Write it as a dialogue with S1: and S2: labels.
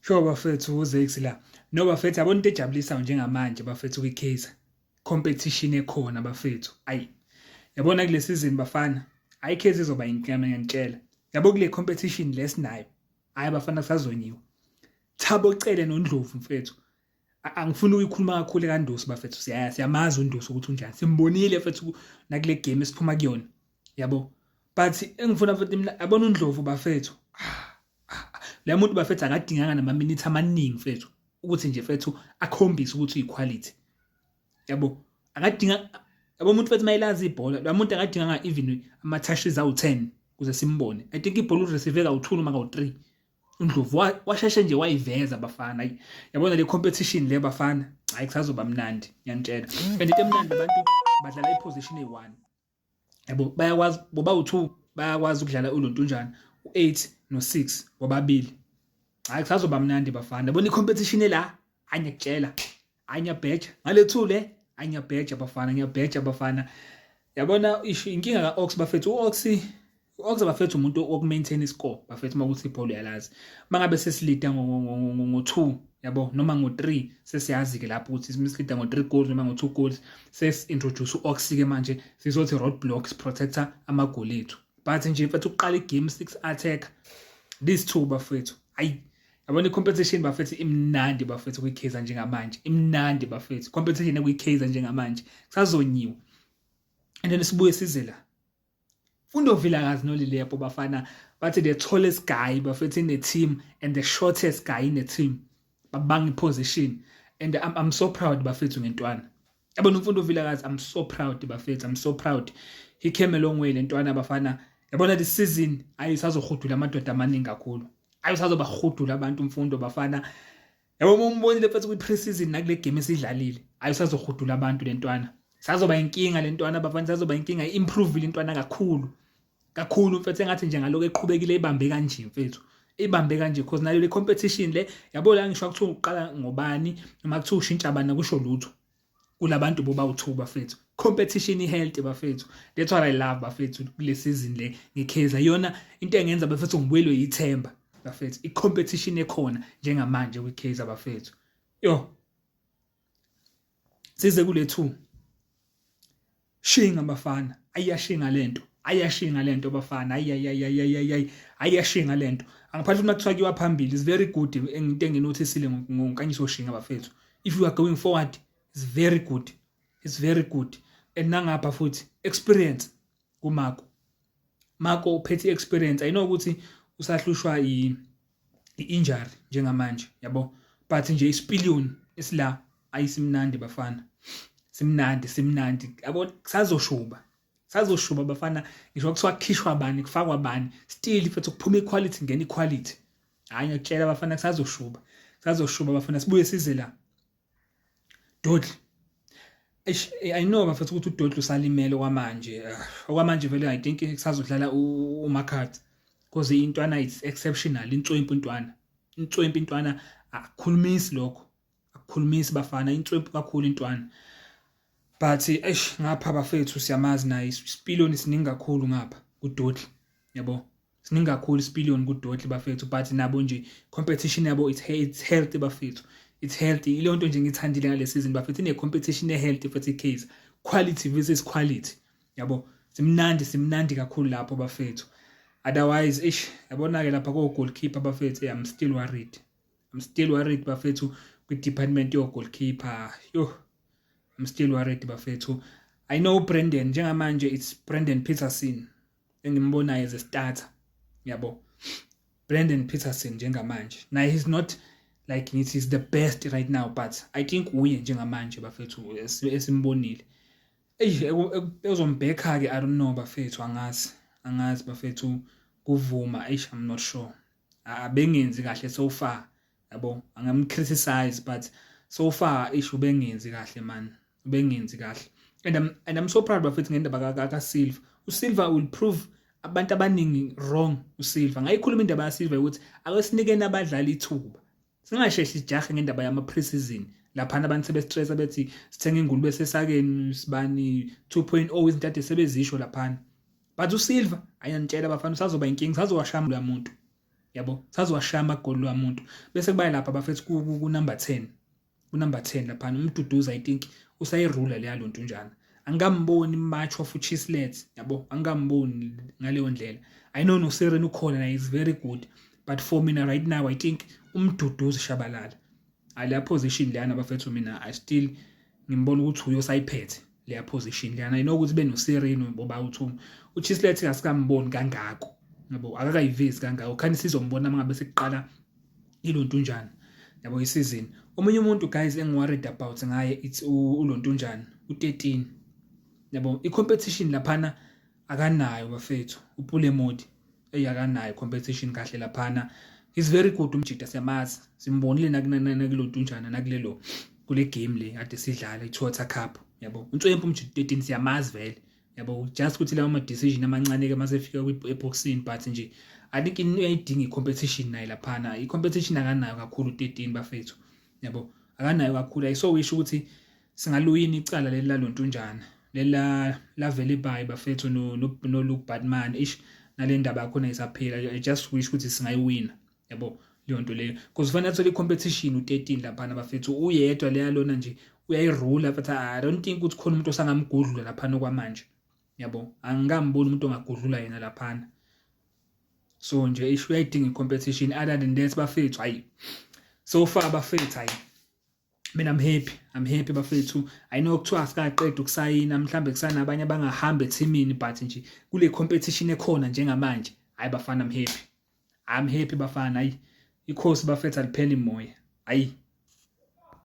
S1: Sure bafethu, uZakes la. No bafethu, yabona into ejabulisayo njengamanje bafethu kwiKaizer. Competition ekhona bafethu. Ayi. Yabona kule season bafana, hayi, Kaizer izoba inkinga, ngiyantshela. Yabo kule competition lesinayo. Hayi bafana, kusazonyiwa. Thabo Cele noNdlovu mfethu. Angifuni ukuyikhuluma kakhulu kaNdosi bafethu, siyaya siyamazi uNdosi ukuthi unjani. Simbonile mfethu nakule game esiphuma kuyona. Yabo. But engifuna futhi mina, yabona uNdlovu bafethu. Le muntu bafethu akadinganga nama-minutes amaningi mfethu ukuthi nje mfethu akhombise ukuthi uyi-quality. Yabo, akadinga, yabo, umuntu mfethu mayilazi ibhola, lo muntu akadinganga even ama-touches awu-10 ukuze simbone. I think ibhola ureceive kawu-2 noma kawu-3. UNdlovu washeshe nje wayiveza bafana. Ayi, yabona le competition le bafana, hayi, kusazoba mnandi, ngiyantshela. And into emnandi, abantu badlala i-position eyi-1. Yabo, bayakwazi boba u2, bayakwazi ukudlala ulontunjana u8 no6 bobabili. Hayi, kusazoba mnandi bafana. Yabona i-competition la, hayi, ngiyakutshela, hayi, ngiyabheja ngale 2 le, hayi, ngiyabheja bafana, ngiyabheja bafana. Yabona isho inkinga ka-Ox bafethu, u-Ox, u-Ox bafethu umuntu woku-maintain iscore bafethu. Uma kuthi ibhola uyalazi, mangabe sesilida ngo-2, yabo, noma ngo-3, sesiyazi-ke lapho ukuthi silida ngo-3 goals noma ngo-2 goals, sesi-introduce u-Ox-ke manje, sizothi road block, siprotecta amagoli ethu. But nje mfethu, ukuqala igame 6 attack these two bafethu, ayi, yabona i-competition bafethu imnandi bafethu kwi-Kaizer njengamanje, imnandi bafethu competition ekwi-Kaizer njengamanje, kusazonyiwa. And then sibuye size la, Mfundo Vilakazi noLilepo bafana, bathi the tallest guy bafethu in the team and the shortest guy in the team, babanga iposition. And I'm so proud bafethu ngentwana. Yabona uMfundo Vilakazi, I'm so proud bafethu, I'm so proud. He came a long way lentwana bafana. Yabona this season, ayisazohudula amadoda amaningi kakhulu, ayisazobahudula abantu uMfundo bafana. Yabo, uma umbonile mfethu kwi-pre-season nakule game esidlalile, ayisazohudula abantu lentwana, sazoba inkinga lentwana bafana, sazoba inkinga. I-improve intwana kakhulu kakhulu mfethu, engathi nje ngaloko eqhubekile ibambe kanje mfethu, ibambe kanje, because nayo le competition le, yabo, la ngisho kuthiwa uqala ngobani noma kuthiwa ushintsha bani, akusho lutho kulabantu boba u2 bafethu. Competition i-healthy bafethu, that's what I love bafethu kule season le ngeKaizer. Yona into engenza bafethu ngibuyelwe ithemba bafethu, i-competition ekhona njengamanje kwiKaizer bafethu. Yo, size kule 2 shinga bafana, ayashinga lento, ayashinga lento bafana, ayi, ayashinga lento. Angiphathi uma kuthiwa kuyiwa phambili is very good. Into enginothisile ngoNkanyiso Shinga bafethu, if you are going forward is very good, it's very good. And nangapha futhi experience kuMako, Mako uphethe experience. I know ukuthi usahlushwa i-injury njengamanje, yabo, but nje isipiliyoni esila ayisimnandi bafana, simnandi, simnandi, yabo. Kusazoshuba, sazoshuba bafana. Ngisho kuthiwa kukhishwa bani, kufakwa bani, still futhi kuphuma iquality, ngena iquality. Hayi, ngiyakutshela bafana, kusazoshuba, kusazoshuba bafana. Sibuye size la, Dodli. Eish, I know bafethu ukuthi uDodli usalimele okwamanje. Okwamanje vele I think kusazodlala uMakhathi because intwana is exceptional, inswempu intwana, inswempu intwana, akukhulumisi lokho, akukhulumisi bafana, inswempu kakhulu intwana. But eish, ngapha bafethu siyamazi naye, isipiliyoni siningi kakhulu ngapha kuDodli, yabo, siningi kakhulu isipiliyoni kuDodli bafethu. But nabo nje competition yabo it's healthy bafethu, it's healthy. Ileyo nto nje ngithandile ngale season bafethu, ine competition e healthy futhi case quality versus quality, yabo. Simnandi, simnandi kakhulu lapho bafethu. Otherwise, ish, yabona ke lapha ko goalkeeper bafethu, I'm still worried, I'm still worried bafethu kwi department yo goalkeeper. Yo, I'm still worried bafethu. I know Brandon njengamanje, it's Brandon Peterson engimbonayo as a starter, yabo. Brandon Peterson njengamanje naye he's not like ngithi he's the best right now, but I think uye njengamanje bafethu esimbonile. Eyi, ezombhekha ke, I don't know bafethu, angazi, angazi bafethu kuvuma. Eish, I'm not sure, abengenzi kahle so far, yabo, angam criticize, but so far, ish, ubengenzi kahle man, ubengenzi kahle. And I'm so proud bafethu ngendaba ka Silva. uSilva will prove abantu abaningi wrong. uSilva, ngayikhuluma indaba kaSilva ukuthi ake sinikeni abadlali ithuba, singasheshi sijahe ngendaba yama pre-season laphana, abantu sebestressa bethi sithenga ingulube sesakeni sibani 2.0, izinto ade sebezisho laphana. But uSilva, ayanitshela bafana, usazoba inkinga, usazowashaya lo muntu. Yabo, sazowashaya amagoli lo muntu. Bese kuba lapha bafethu ku number 10. Ku number 10 lapha uMduduzi, I think usayirula leya lontunjana. Angikamboni much of uChislett, yabo, angikamboni ngaleyo ndlela. I know no Sirino ukhona na, is very good, but for mina right now I think uMduduzi Shabalala aleya position leyana bafethu, mina I still ngimbona ukuthi uyo sayiphethe leya position leyana. I know ukuthi benoSirino boba uthi uChislett asikamboni kangako, yabo, akakayivezi kangako. Khani sizombona mangabe sekuqala ilontunjana, yabo, isizini. Omunye umuntu guys engi-worried about ngaye, it's ulontunjana u13, yabo. I-competition laphana akanayo bafethu, uPule Mmodi eyakanayo competition kahle laphana. He's very good umjida, siyamazi, simbonile nakulontunjana nakulelo kule game le kade sidlala i-Toyota Cup, yabo. Unswempu umjida 13, siyamazi vele, yabo, just ukuthi lawo ma-decision amancane ke masefika eboxini, but nje I think uyayidinga i-competition naye laphana. I-competition akanayo kakhulu 13 bafethu, yabo, akanayo kakhulu. I so wish ukuthi singaluyini icala leli lalontunjana lela lavele bayi bafethu no Luke Batman ish, nale ndaba yakhona isaphila. I just wish ukuthi singayiwina, yabo, leyo nto leyo, because kufanele athole i-competition u13 laphana bafethu. Uyedwa leya lona nje uyayirula, but I don't think ukuthi khona umuntu osangamgudlula laphana okwamanje, yabo. Angikamboni umuntu ongagudlula yena laphana, so nje isho uyayidinga i-competition. Other than that bafethu, hayi, so far bafethu, hayi, mina I'm happy, I'm happy bafethu. I know kuthiwa asikaqeda ukusayina, mhlambe kusanabanye abangahamba ethimini, but nje kule competition ekhona njengamanje, hayi bafana, I'm happy, I'm happy bafana. Hayi, ikhosi bafethu alipheli moya, hayi.